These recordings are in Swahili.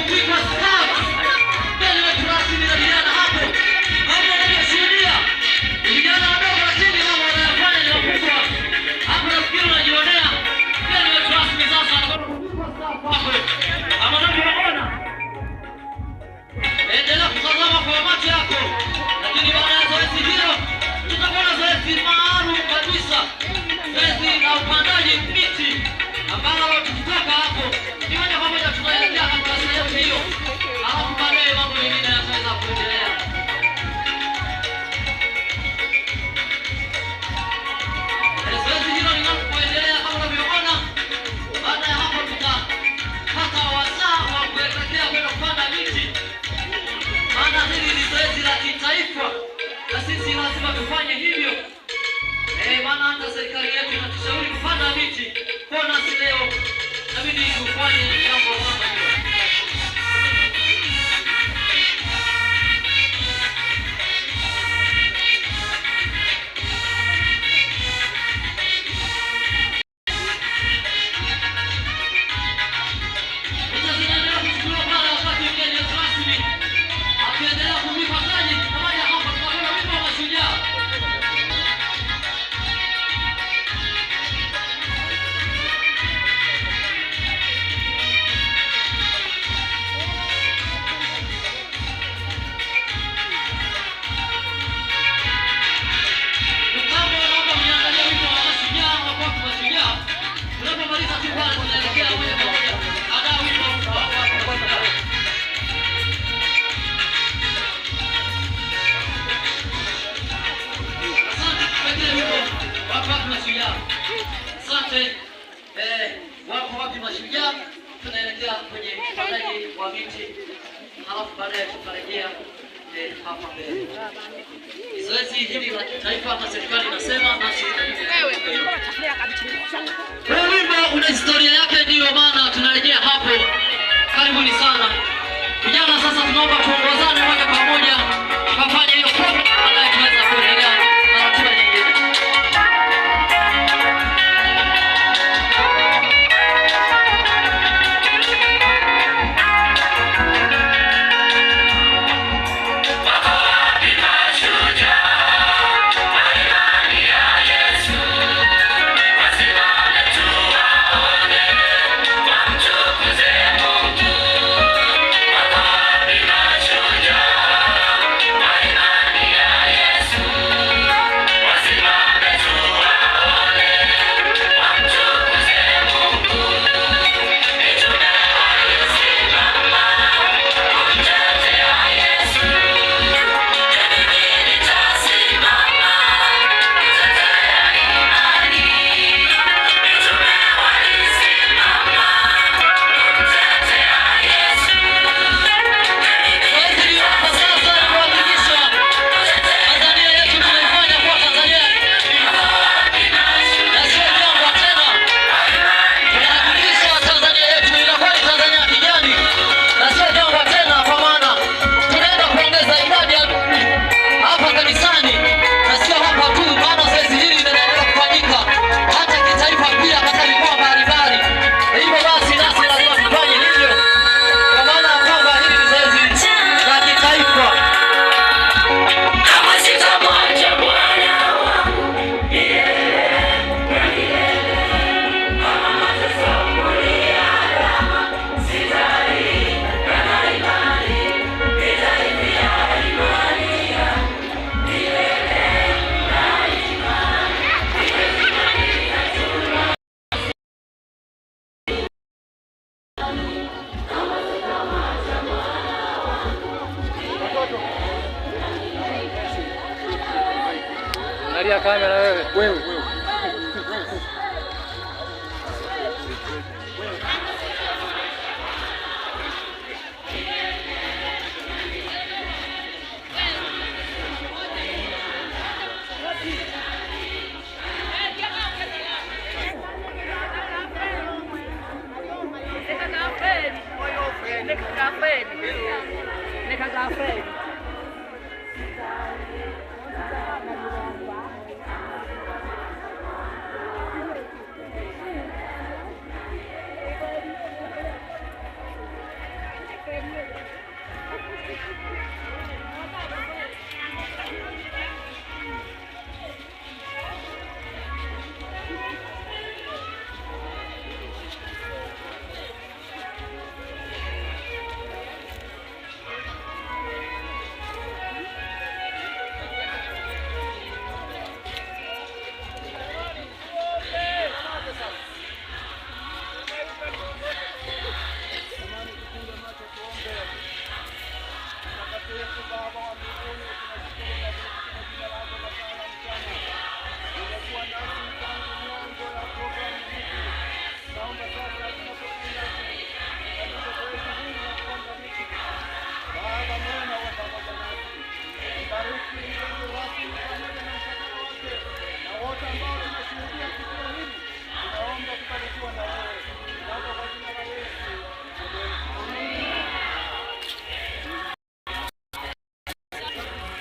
kupigwa staff. Mbele wetu rasmi na vijana hapo. Hapo wanashuhudia. Vijana wadogo lakini mambo wanayofanya ni makubwa. Hapo nafikiri unajionea. Mbele wetu rasmi sasa anakwenda kupigwa staff hapo. Ama unavyoona. Endelea kutazama kwa macho yako. Lakini baada ya zoezi hilo tutakuwa na zoezi maalum kabisa. Zoezi la upandaji miti ambalo tukitoka hapo ni moja kwa moja tunaelekea katika sehemu hiyo. Alafu baadaye mambo mengine yataweza kuendelea. Zoezi hilo linapoendelea kama unavyoona, baada ya hapo tutapata wasaa wa kuelekea kwenda kupanda miti. Maana hili ni zoezi la kitaifa na sisi lazima tufanye hivyo. Maana hata serikali yetu inatushauri kupanda miti. Kwa nasi leo inabidi tufanye jambo kama hilo. Picha zinaendelea kuchukuliwa pale wakati mgeni wetu rasmi akiendelea kumlipa taji. Na baada ya hapo tutakwenda wimbo wa mashujaa. Mtambo, naomba mniangalie wimbo wa mashujaa, wa mashujaa. Tunapomaliza tu pale tunaelekea moja kwa moja andaa wimbo wa mashujaa. Asante, tuletee wimbo wako wapi mashujaa. Asante. Wako wapi mashujaa? Tunaelekea kwenye upandaji wa miti, halafu baadaye tutarejea hapa mbele. Zoezi hili la kitaifa hata serikali inasema nasi. Huu wimbo una historia yake, ndiyo maana tunarejea hapo. Karibuni sana vijana, sasa tunaomba tuongozane moja kwa moja tukafanye hiyo program, baadaye tuweza kuendelea na ratiba nyingine. Zoezi lililopo sasa ni kuhakikisha Tanzania yetu tunaifanya kuwa Tanzania na sio jangwa tena. Tunahakikisha Tanzania yetu inakuwa ni Tanzania ya kijani na sio jangwa tena, kwa maana tunaenda kuongeza idadi ya hapa kanisani na sio hapa tu, maana zoezi hili linaendelea kufanyika hata kitaifa pia katika mikoa mbalimbali. Hivyo basi nasi lazima tufanye hivyo, kwa maana ya kwamba hili ni zoezi la kitaifa. Kama sitamwacha Bwana wangu milele na milele, kama mateso kuniandama, sitaikana imani, nitaifia imani yangu milele daima. Kama sitamwacha Bwana wangu. Angalia kamera wewe. Wewe wewe.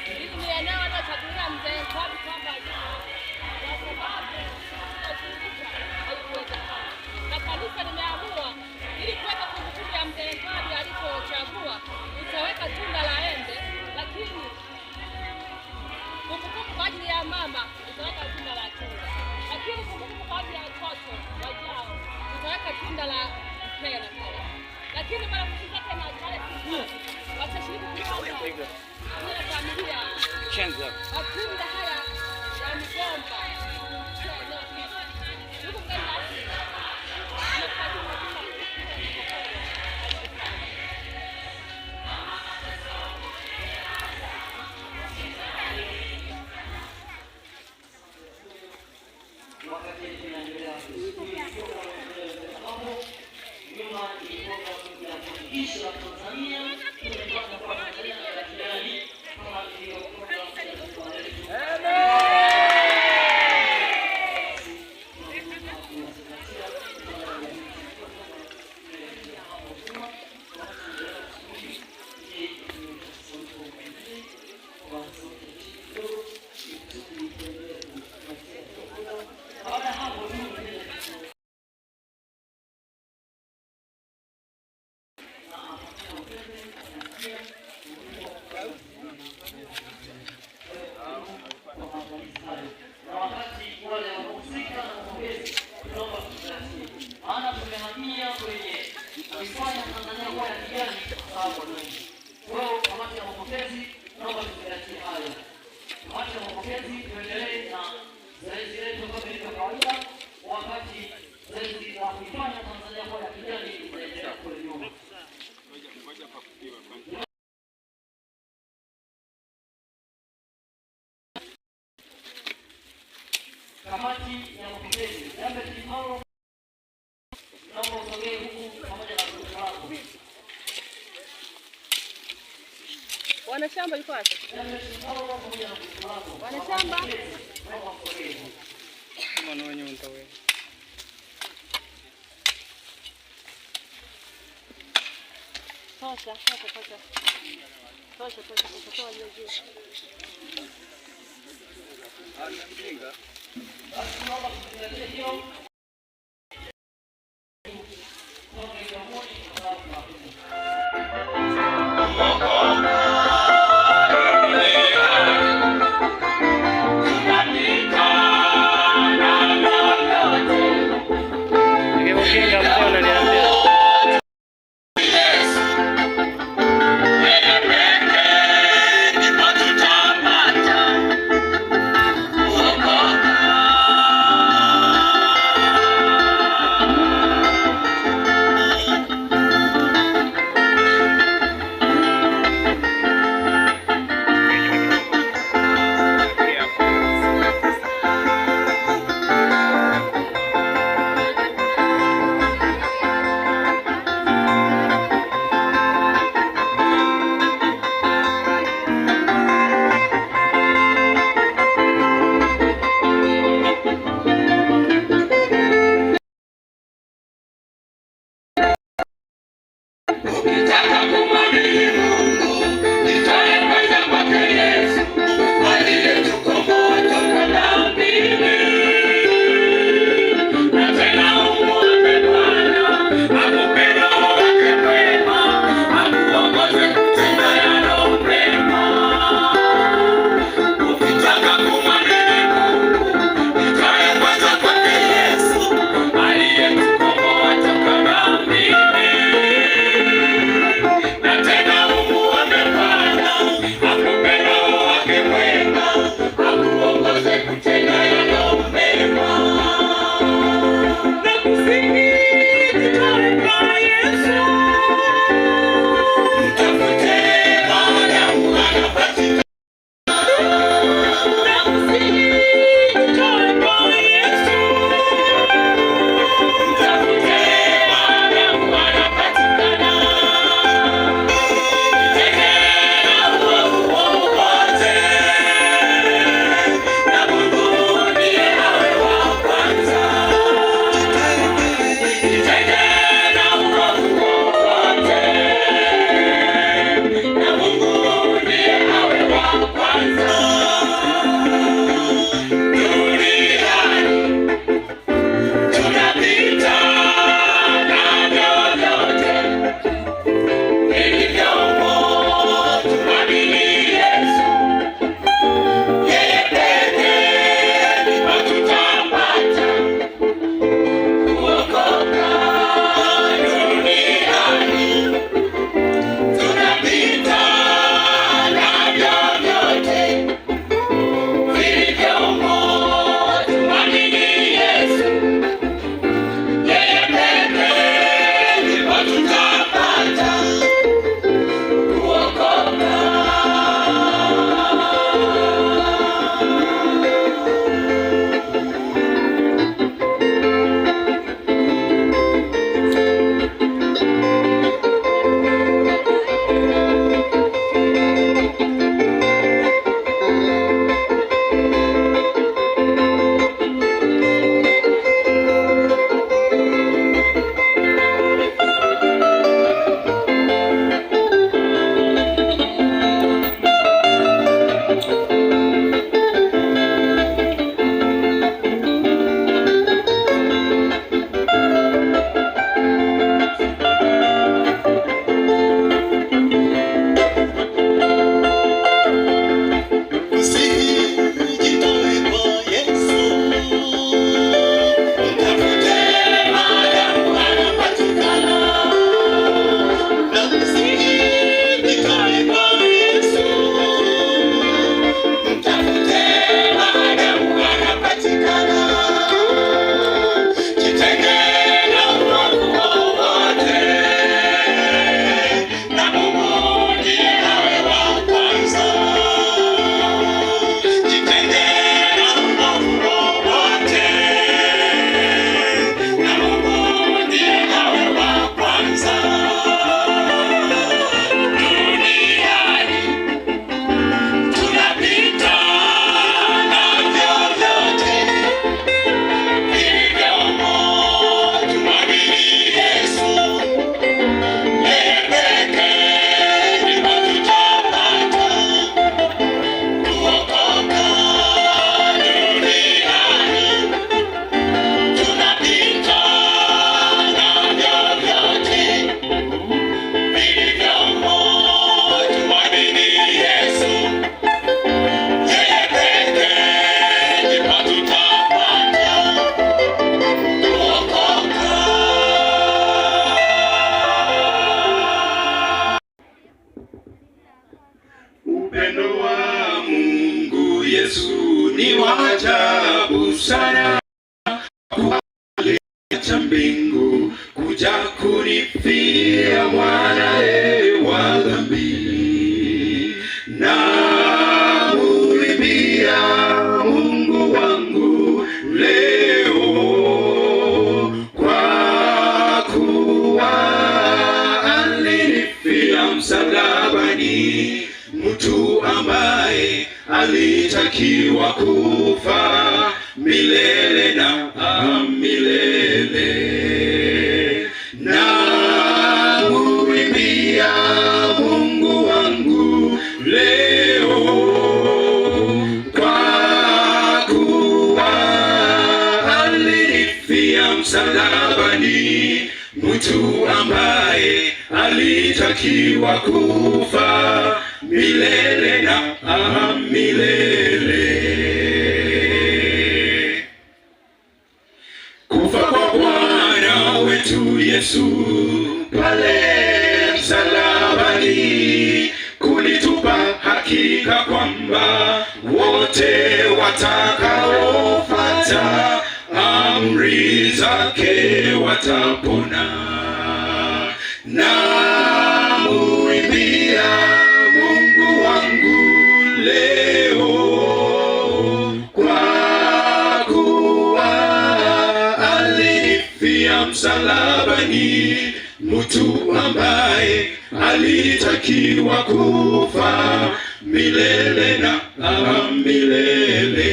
Hili ni eneo alilochagulia mzee Nkabi kwamba kwa sababu kuzungusha haikuwezekana, na kanisa limeamua ili kuweka kumbukumbu ya mzee Nkabi alipochagua, utaweka tunda la embe, lakini kumbukumbu kwa ajili ya mama utaweka tunda la chungwa, lakini kumbukumbu kwa ajili ya watoto wajao utaweka tunda la mpera pale. Lakini marafiki zake na wale watashiriki kupanda kule familia matunda haya ya migomba kupitia eneo hili. Ndugu mgeni rasmi, nimekukaribisha katika. Wakati tunaendelea kusubiri hapo nyuma, ni programu ya kuhakikisha Tanzania imepata kwa Tanzania ya kijani kama ilivyo programu ya taifa letu. Na wakati wale wanaohusika na mapokezi, tunaomba tuzingatie, maana tumehamia kwenye kuifanya Tanzania kuwa ya kijani kwa sababu watu wengi. Kwa hiyo kamati ya mapokezi, tunaomba tuzingatie hayo. Kamati ya mapokezi, tuendelee na zoezi letu kama ilivyo kawaida, wakati zoezi la kuifanya Tanzania kuwa ya kijani linaendelea kule nyuma. Kamati ya mapokezi, Lambert Paulo, naomba usogee huku pamoja na grupu lako. Wanashamba yuko wapi? Lambert Paulo pamoja na grupu lako. Wanashamba. Naomba msogee huku. Kama wenye mtawe. Tosha, tosha, tosha. Tosha, tosha, tosha, toa hiyo juu. Basi tunaomba tuzingatie hiyo. Songe jamhuri kwa sababu tunapenda. Nikikukinga mzee unaniambia. Tutapata wokovu. Upendo wa Mungu Yesu ni wa ajabu sana, kuacha mbingu kuja kunifia mwanae wa dhambi. Namuimbia Mungu wangu leo, kwa kuwa alinifia msalabani, mtu ambaye alitakiwa kufa milele na milele. Namuimbia Mungu wangu leo, kwa kuwa alinifia msalabani, mtu ambaye alitakiwa kufa milele na milele. Kufa kwa Bwana wetu Yesu pale msalabani kulitupa hakika kwamba wote watakaofuata amri zake watapona. Namuimbia Mungu wangu leo, kwa kuwa alinifia msalabani, mtu ambaye alitakiwa kufa milele na milele.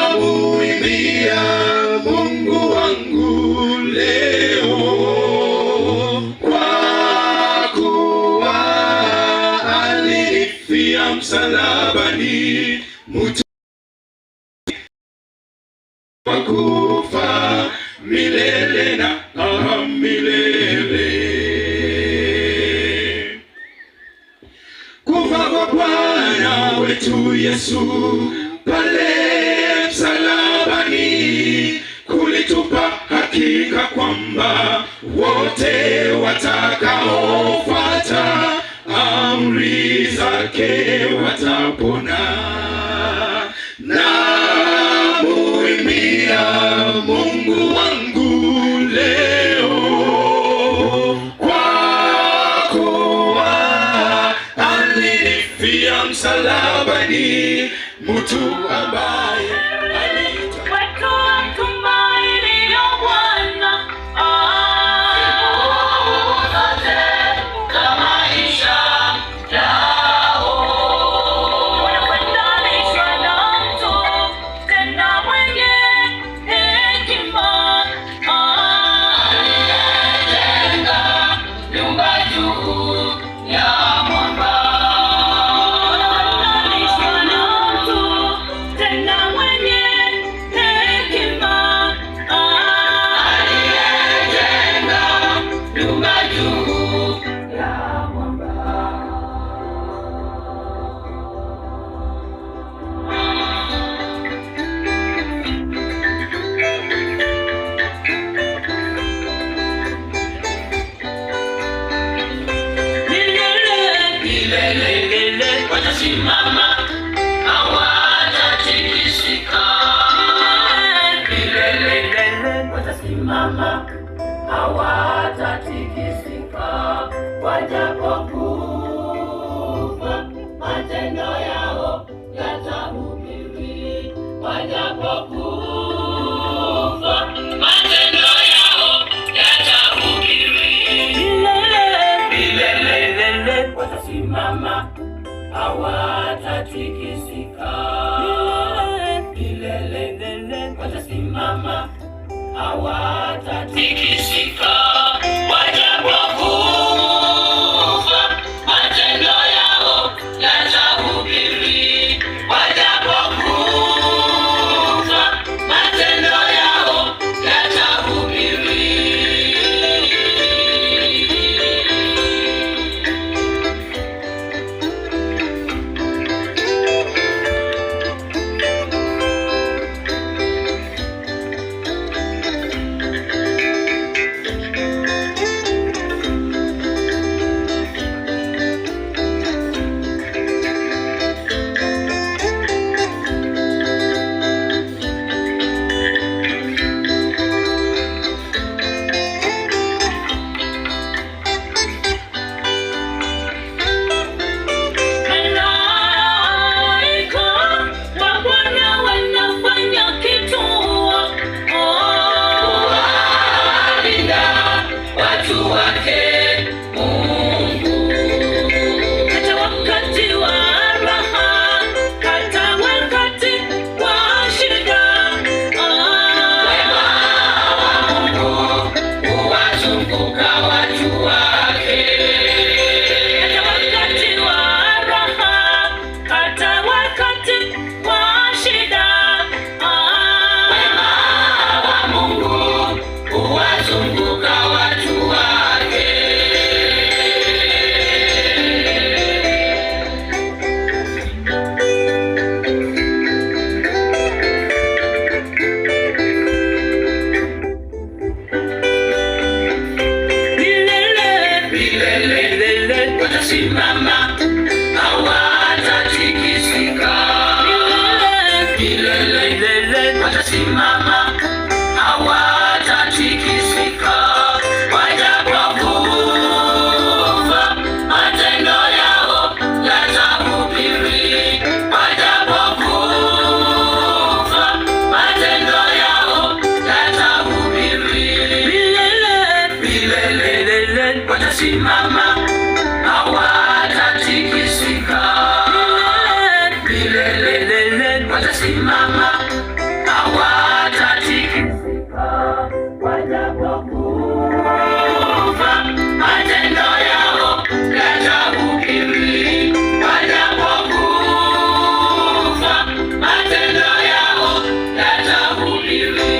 Namuimbia Mungu wangu leo, kwa kuwa alinifia msalabani, mtu wa kufa milele na milele. Kufa kwa Bwana wetu Yesu pale msalabani kulitupa hakika kwamba wote watakaofuata amri zake watapona. Namuimbia Mungu wangu leo, kwa kuwa alinifia msalabani, mtu ambaye alita Kwetu tumaini la Bwana, siku zote za maisha yao. Wanafananishwa na mtu tena mwenye hekima, aliyejenga nyumba juu ya mwamba. Wanafananishwa na mtu tena mwenye hekima, aliyejenga nyumba juu ya mwamba. Milele, milele, watasimama hawatatikisika. Milele, watasimama hawatatikisika, wajapokufa matendo yao yatahubiri, wajapokufa matendo yao yatahubiri. Milele, milele, watasimama hawatatikisika. Milele, watasimama hawatatikisika, wajapokufa matendo yao yatahubiri, wajapokufa matendo yao yatahubiri. Watasimama, hawatatikisika. Milele, watasimama, hawatatikisika. Wajapokufa, matendo yao yatahubiri. Wajapokufa, matendo yao yatahubiri. Milele, watasimama, hawatatikisika. Milele, watasimama, hawatatikisika. Wajapokufa, matendo yao yatahubiri. Wajapokufa, matendo yao yatahubiri.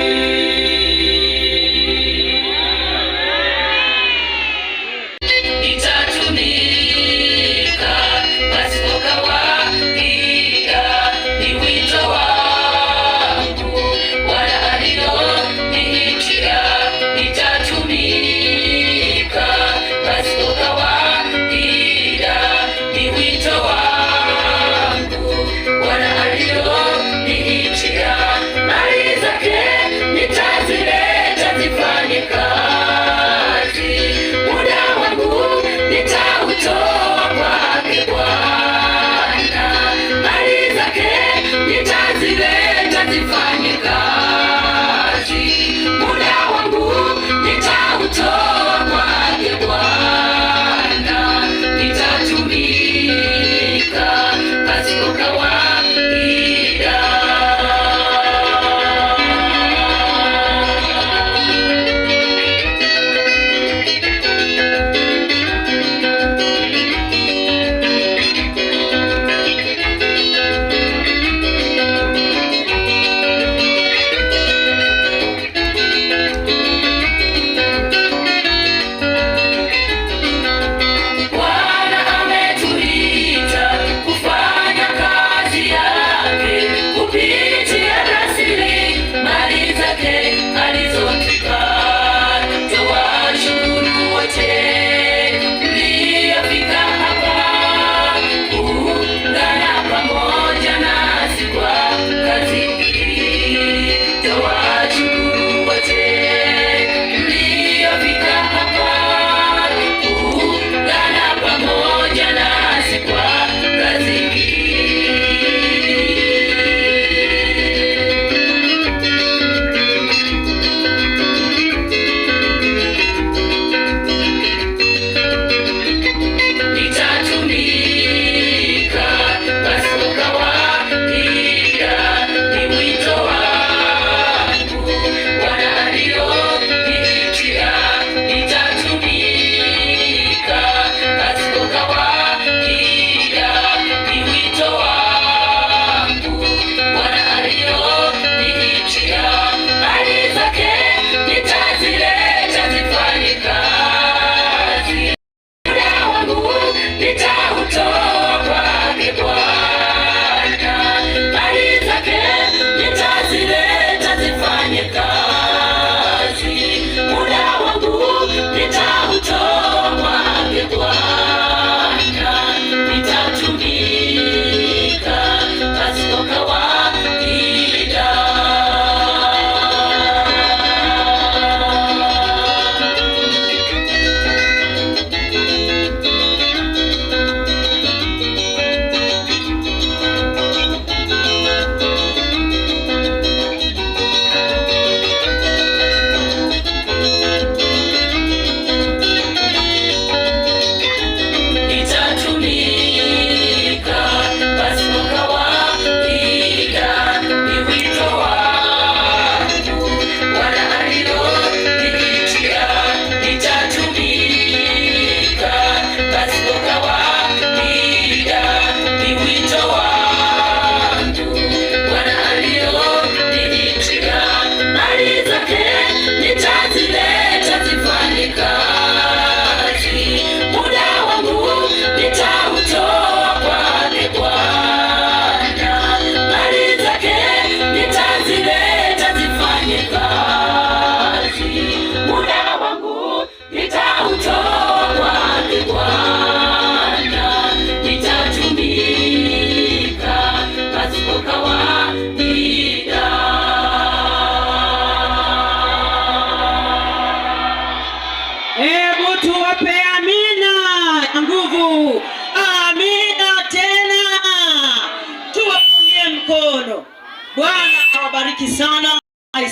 Sana,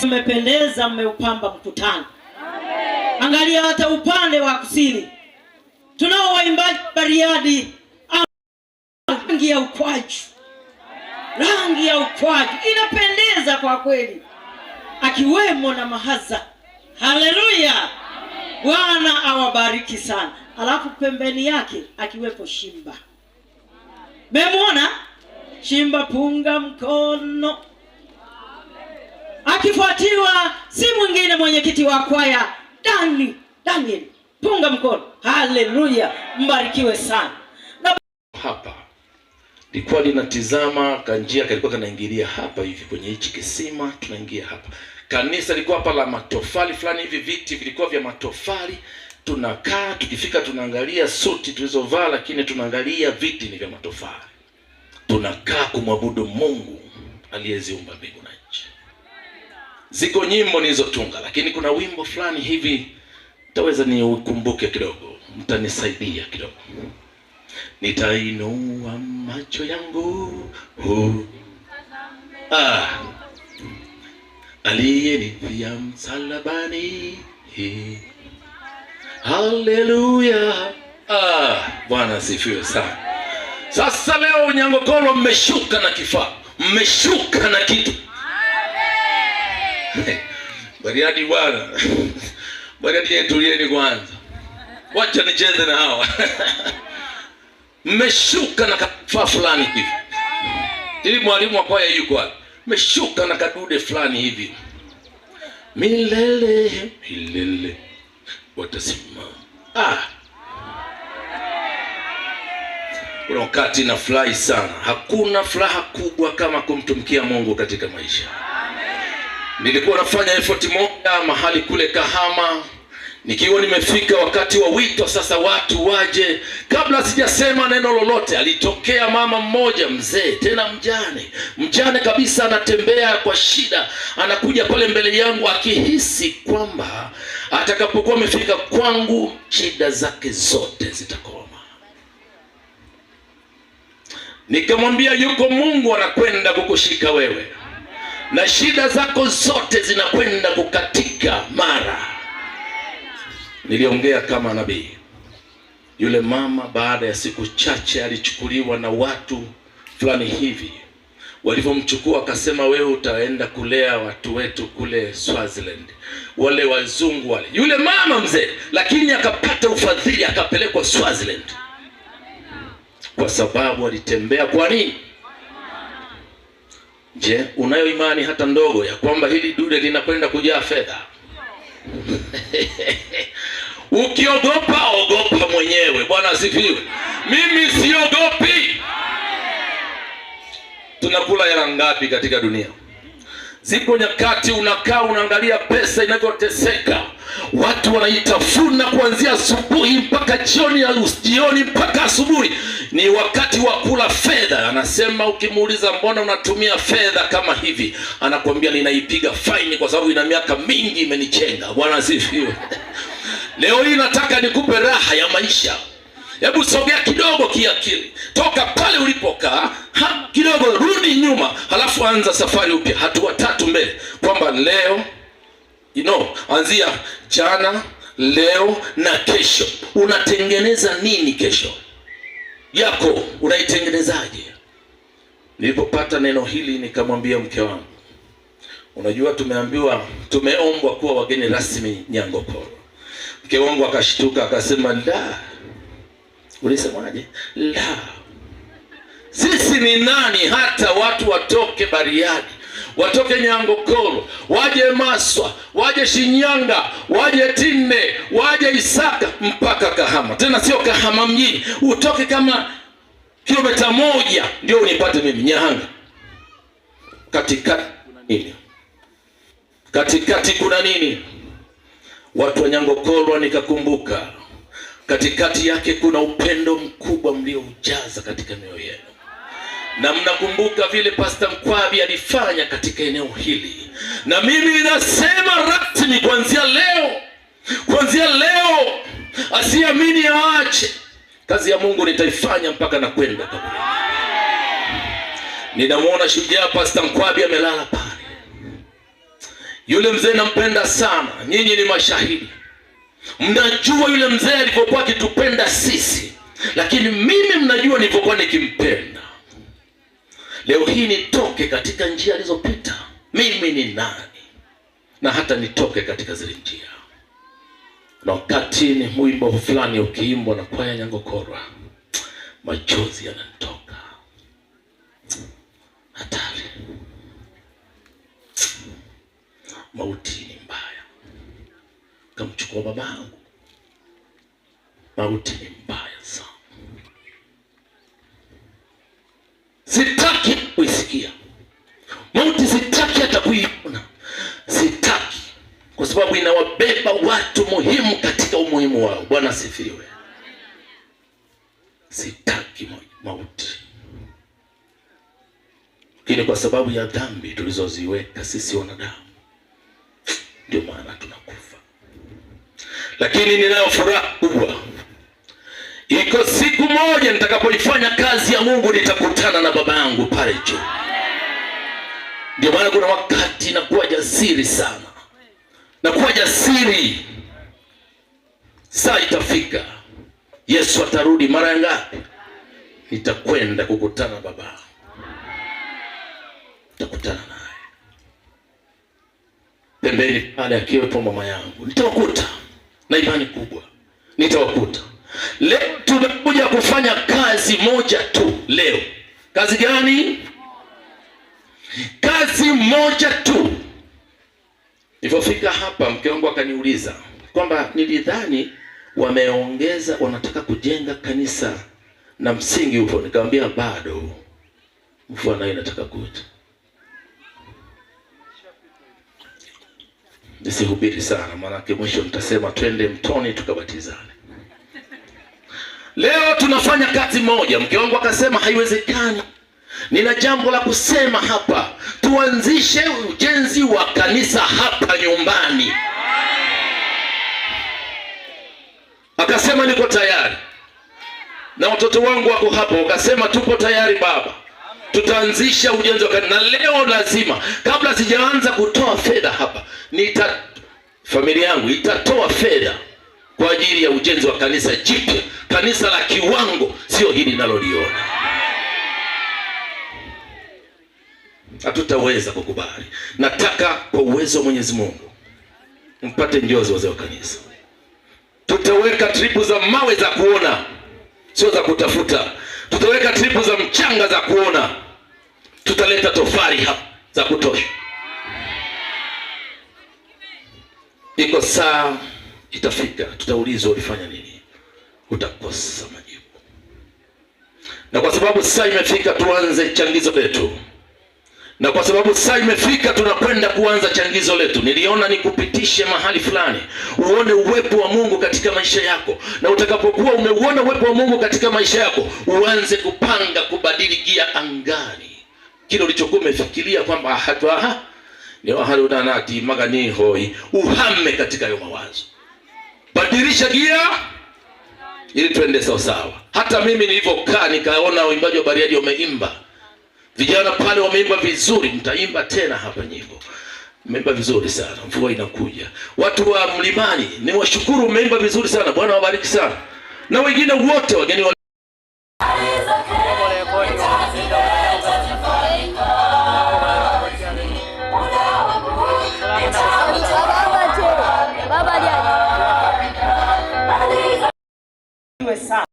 mmependeza, mmeupamba mkutano. Angalia hata upande wa kusini tunao waimbaji Bariadi, rangi ya ukwaju, rangi ya ukwaju inapendeza kwa kweli, akiwemo na Mahaza. Haleluya, Bwana awabariki sana. Alafu pembeni yake akiwepo Shimba, memwona Shimba punga mkono, akifuatiwa si mwingine mwenyekiti wa kwaya Daniel punga mkono. Haleluya, mbarikiwe sana. Na hapa likuwa linatizama kanjia kalikuwa kanaingilia hapa hivi kwenye hichi kisima, tunaingia hapa. Kanisa lilikuwa hapa la matofali fulani hivi, viti vilikuwa vya matofali. Tunakaa tukifika, tunaangalia suti tulizovaa, lakini tunaangalia viti ni vya matofali. Tunakaa kumwabudu Mungu aliyeziumba mbingu na nchi. Ziko nyimbo nilizotunga, lakini kuna wimbo fulani hivi taweza niukumbuke kidogo, mtanisaidia kidogo. Nitainua macho yangu aliyenifia msalabani. Haleluya! Bwana asifiwe sana. Sasa leo Nyangokolo mmeshuka na kifaa, mmeshuka na kitu. Bariadi bwana, Bariadi, tulieni kwanza, wacha nicheze na hawa. Mmeshuka na kifaa fulani hivi, ili mwalimu wa kwaya yuko wapi? Mmeshuka na kadude fulani hivi, milele milele watasimama. Kuna wakati nafurahi sana. Hakuna furaha kubwa kama kumtumikia Mungu katika maisha. Nilikuwa nafanya effort moja mahali kule Kahama, nikiwa nimefika wakati wa wito sasa watu waje. Kabla sijasema neno lolote, alitokea mama mmoja mzee, tena mjane, mjane kabisa, anatembea kwa shida, anakuja pale mbele yangu akihisi kwamba atakapokuwa amefika kwangu shida zake zote zitakoma. Nikamwambia yuko Mungu anakwenda kukushika wewe na shida zako zote zinakwenda kukatika mara. Niliongea kama nabii. Yule mama baada ya siku chache alichukuliwa na watu fulani hivi. Walivyomchukua akasema, wewe utaenda kulea watu wetu kule Swaziland, wale wazungu wale. Yule mama mzee, lakini akapata ufadhili akapelekwa Swaziland kwa sababu alitembea. Kwa nini? Je, unayo imani hata ndogo ya kwamba hili dude linakwenda kujaa fedha? Ukiogopa ogopa mwenyewe. Bwana asifiwe. Mimi siogopi. Tunakula hela ngapi katika dunia? Zipo nyakati unakaa unaangalia pesa inavyoteseka, watu wanaitafuna kuanzia asubuhi mpaka jioni, jioni mpaka asubuhi. Ni wakati wa kula fedha. Anasema ukimuuliza mbona unatumia fedha kama hivi, anakuambia ninaipiga faini kwa sababu ina miaka mingi imenichenga. Bwana asifiwe. Leo hii nataka nikupe raha ya maisha. Hebu sogea kidogo kiakili, toka pale ulipokaa kidogo, rudi nyuma, halafu anza safari upya, hatua tatu mbele, kwamba leo anzia jana, leo na kesho. Unatengeneza nini kesho yako? Unaitengenezaje? Nilipopata neno hili nikamwambia mke wangu, unajua tumeambiwa, tumeombwa kuwa wageni rasmi Nyangokolo. Mke wangu akashtuka akasema, la. Ulisemaje? La, sisi ni nani hata watu watoke Bariadi, watoke Nyangokolo, waje Maswa, waje Shinyanga, waje Tinde, waje Isaka mpaka Kahama. Tena sio Kahama mjini, utoke kama kilomita 1 ndio unipate mimi Nyahanga. Katikati kuna nini? Katikati kuna nini? Watu wa Nyangokolo nikakumbuka, katikati yake kuna upendo mkubwa mlioujaza katika mioyo yenu. Na mnakumbuka vile Pastor Mkwabi alifanya katika eneo hili. Na mimi ninasema rasmi kuanzia leo, kuanzia leo, asiamini aache. Kazi ya Mungu nitaifanya mpaka nakwenda kaburini. Ninamuona shujaa Pastor Mkwabi amelala pale. Yule mzee nampenda sana, nyinyi ni mashahidi. Mnajua yule mzee alivyokuwa akitupenda sisi, lakini mimi mnajua nilivyokuwa nikimpenda. Leo hii nitoke katika njia alizopita, mimi ni nani? Na hata nitoke katika zile njia. Na wakati ni wimbo fulani ukiimbwa na kwaya Nyangokorwa, machozi yananitoka. Hatari. Mauti ni mbaya. Kamchukua babangu. Mauti ni mbaya sana. Sitaki kuisikia mauti, sitaki hata kuiona, sitaki, kwa sababu inawabeba watu muhimu katika umuhimu wao. Bwana asifiwe. Sitaki mauti, lakini kwa sababu ya dhambi tulizoziweka sisi wanadamu, ndio maana tunakufa. Lakini ninayo furaha kubwa, iko siku moja nitakapoifanya kazi ya Mungu nitakutana na baba yangu pale juu. Ndio maana kuna wakati nakuwa jasiri sana, nakuwa jasiri. Saa itafika, Yesu atarudi mara ya ngapi? Nitakwenda kukutana baba, nitakutana naye pembeni pale, akiwepo mama yangu, nitawakuta na imani kubwa, nitawakuta. Leo tumekuja kufanya kazi moja tu leo. Kazi gani? Kazi moja tu. Nilipofika hapa, mke wangu akaniuliza kwamba nilidhani wameongeza, wanataka kujenga kanisa na msingi upo. Nikamwambia bado, mvua nayo inataka kuja. Nisihubiri sana, maana mwisho nitasema twende mtoni tukabatizane. Leo tunafanya kazi moja. Mke wangu akasema haiwezekani, nina jambo la kusema hapa, tuanzishe ujenzi wa kanisa hapa nyumbani. Akasema niko tayari, na watoto wangu wako hapo, wakasema tupo tayari baba, tutaanzisha ujenzi wa kanisa. Na leo lazima, kabla sijaanza kutoa fedha hapa, familia yangu itatoa fedha kwa ajili ya ujenzi wa kanisa jipya, kanisa la kiwango, sio hili ninaloliona. Hatutaweza kukubali. Nataka kwa uwezo wa Mwenyezi Mungu mpate njozi wazee wa kanisa. Tutaweka tripu za mawe za kuona, sio za kutafuta. Tutaweka tripu za mchanga za kuona. Tutaleta tofali hapa za kutosha. Iko saa itafika, tutaulizwa ulifanya nini, utakosa majibu. Na kwa sababu saa imefika, tuanze changizo letu. Na kwa sababu saa imefika, tunakwenda kuanza changizo letu. Niliona nikupitishe mahali fulani, uone uwepo wa Mungu katika maisha yako, na utakapokuwa umeuona uwepo wa Mungu katika maisha yako, uanze kupanga kubadili gia angani, kile ulichokuwa umefikiria kwamba uhame katika hayo mawazo. Badilisha gia ili tuende sawa sawa. Hata mimi nilivyokaa nikaona waimbaji wa Bariadi wameimba, vijana pale wameimba vizuri, mtaimba tena hapa nyimbo. Mmeimba vizuri sana, mvua inakuja. Watu wa Mlimani niwashukuru, mmeimba vizuri sana, Bwana wabariki sana. Na wengine wote wageni wa